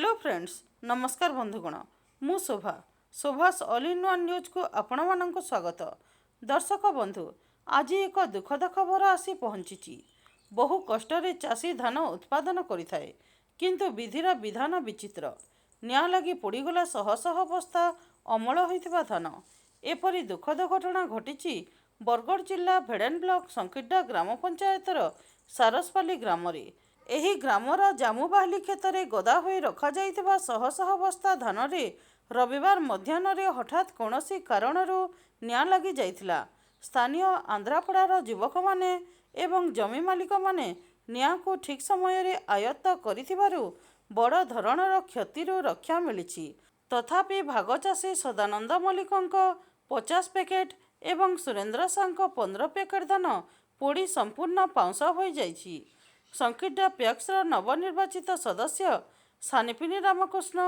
Hello friends, ନମସ୍କାର ବନ୍ଧୁଗଣ। ମୁଁ ଶୋଭା, ଶୋଭାସ୍ ଅଲ୍ ଇନ୍ ୱାନ୍ ନ୍ୟୁଜ୍କୁ ଆପଣମାନଙ୍କୁ ସ୍ୱାଗତ। ଦର୍ଶକ ବନ୍ଧୁ, ଆଜି ଏକ ଦୁଃଖଦ ଖବର ଆସି ପହଞ୍ଚିଛି। ବହୁ କଷ୍ଟରେ ଚାଷୀ ଧାନ ଉତ୍ପାଦନ କରିଥାଏ, କିନ୍ତୁ ବିଧିର ବିଧାନ ବିଚିତ୍ର। ନିଆଁ ଲାଗି ପୋଡ଼ିଗଲା ଶହ ଶହ ବସ୍ତା ଅମଳ ହୋଇଥିବା ଧାନ। ଏପରି ଦୁଃଖଦ ଘଟଣା ଘଟିଛି ବରଗଡ଼ ଜିଲ୍ଲା ଭେଡ଼େନ ବ୍ଲକ ସଂକିଡା ଗ୍ରାମ ପଞ୍ଚାୟତର ସାରସପାଲି ଗ୍ରାମରେ। ଏହି ଗ୍ରାମର ଜାମୁବାହାଲି କ୍ଷେତରେ ଗଦା ହୋଇ ରଖାଯାଇଥିବା ଶହ ଶହ ବସ୍ତା ଧାନରେ ରବିବାର ମଧ୍ୟାହ୍ନରେ ହଠାତ୍ କୌଣସି କାରଣରୁ ନିଆଁ ଲାଗି ଯାଇଥିଲା। ସ୍ଥାନୀୟ ଆନ୍ଧ୍ରାପଡ଼ାର ଯୁବକମାନେ ଏବଂ ଜମି ମାଲିକମାନେ ନିଆଁକୁ ଠିକ୍ ସମୟରେ ଆୟତ୍ତ କରିଥିବାରୁ ବଡ଼ ଧରଣର କ୍ଷତିରୁ ରକ୍ଷା ମିଳିଛି। ତଥାପି ଭାଗଚାଷୀ ସଦାନନ୍ଦ ମଲ୍ଲିକଙ୍କ 50 ପ୍ୟାକେଟ୍ ଏବଂ ସୁରେନ୍ଦ୍ର ସାହୁଙ୍କ 15 ପ୍ୟାକେଟ୍ ଧାନ ପୋଡ଼ି ସମ୍ପୂର୍ଣ୍ଣ ପାଉଁଶ ହୋଇଯାଇଛି। ସଂକିଡା ପ୍ୟାକ୍ସର ନବନିର୍ବାଚିତ ସଦସ୍ୟ ସାନିପିନି ରାମକୃଷ୍ଣ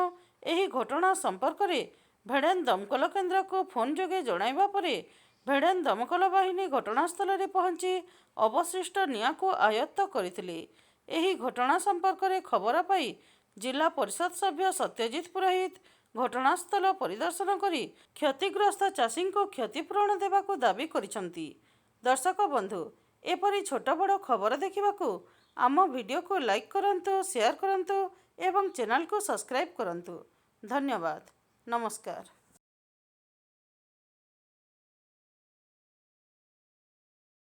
ଏହି ଘଟଣା ସମ୍ପର୍କରେ ଭେଡ଼େନ ଦମକଳ କେନ୍ଦ୍ରକୁ ଫୋନ୍ ଯୋଗେ ଜଣାଇବା ପରେ ଭେଡ଼େନ ଦମକଳ ବାହିନୀ ଘଟଣାସ୍ଥଳରେ ପହଞ୍ଚି ଅବଶିଷ୍ଟ ନିଆଁକୁ ଆୟତ୍ତ କରିଥିଲେ। ଏହି ଘଟଣା ସମ୍ପର୍କରେ ଖବର ପାଇ ଜିଲ୍ଲା ପରିଷଦ ସଭ୍ୟ ସତ୍ୟଜିତ ପୁରୋହିତ ଘଟଣାସ୍ଥଳ ପରିଦର୍ଶନ କରି କ୍ଷତିଗ୍ରସ୍ତ ଚାଷୀଙ୍କୁ କ୍ଷତିପୂରଣ ଦେବାକୁ ଦାବି କରିଛନ୍ତି। ଦର୍ଶକ ବନ୍ଧୁ, ଏପରି ଛୋଟ ବଡ଼ ଖବର ଦେଖିବାକୁ ଆମ ଭିଡ଼ିଓକୁ ଲାଇକ୍ କରନ୍ତୁ, ସେୟାର କରନ୍ତୁ ଏବଂ ଚ୍ୟାନେଲକୁ ସବସ୍କ୍ରାଇବ୍ କରନ୍ତୁ। ଧନ୍ୟବାଦ, ନମସ୍କାର।